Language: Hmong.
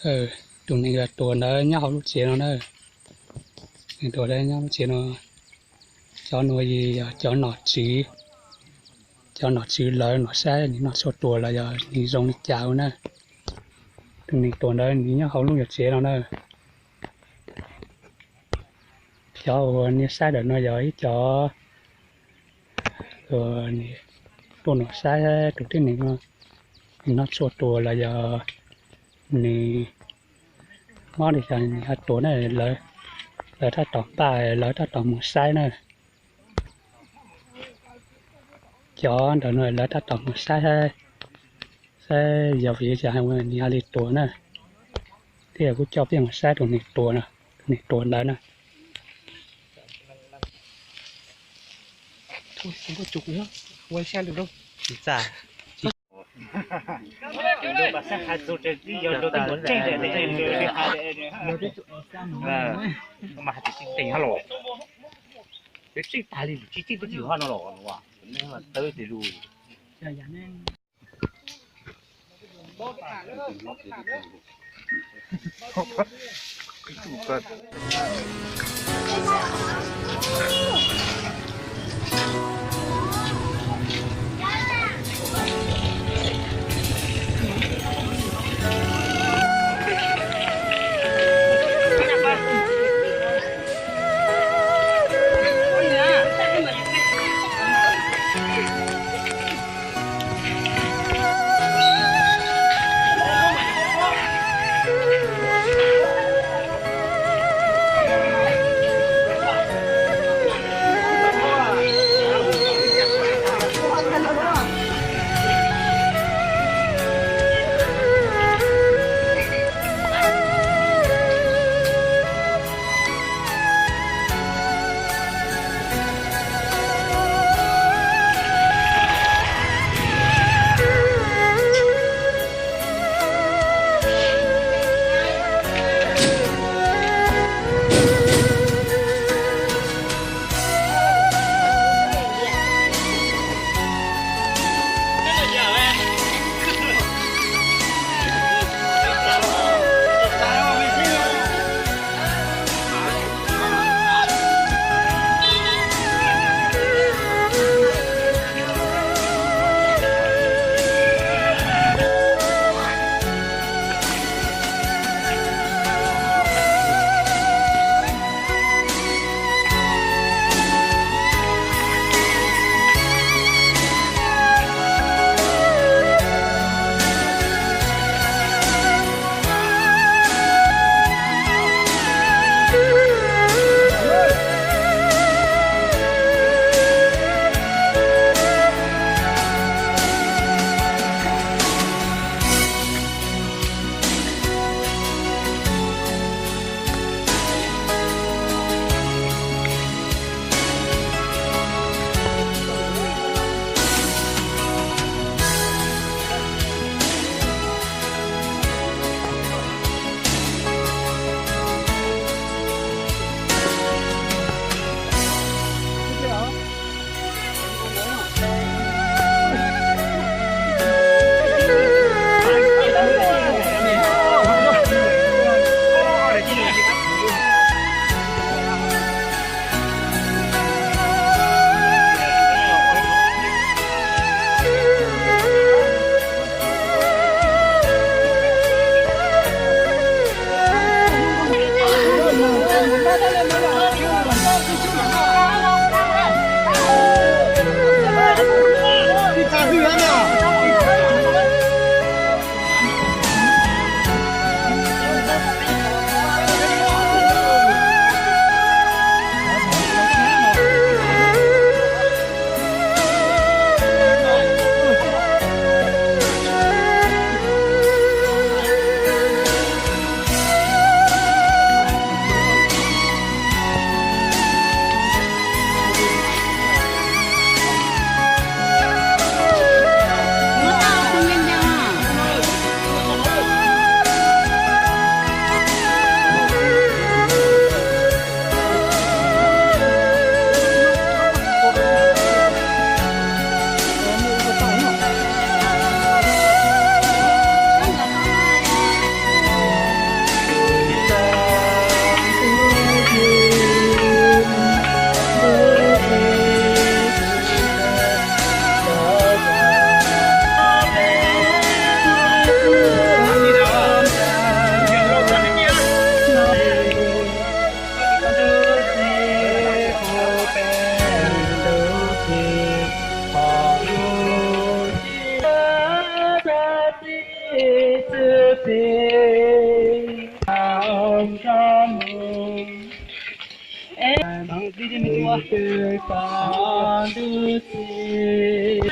Tus neeg tuag ntawd nyob hauv lub tsev no na. Neeg tuag ntawd nyob lub tsev no. Cov nuav yog cov nom tswv, cov nom tswv lawv los saib nws noj tshuaj tuag los yog nws zoo li cas na. Tus neeg tuag ntawd nws nyob hauv lub nyuag tsev no na. Cov uas nej saib ntawm no yog ib cov tuaj los saib tus tib neeg no nws noj tshuaj tuag los yog nws mob li cas nws ho tuag na. Lawv tab tom npaj, lawv tab tom mus saib na. Cov ntawm no lawv tab tom mus saib, saib yog vim li cas nws ho li tuag na. Thiab kuj coj peb mus saib tus neeg tuag, tus neeg tuag ntawd na. Tus poj ntuj txiv.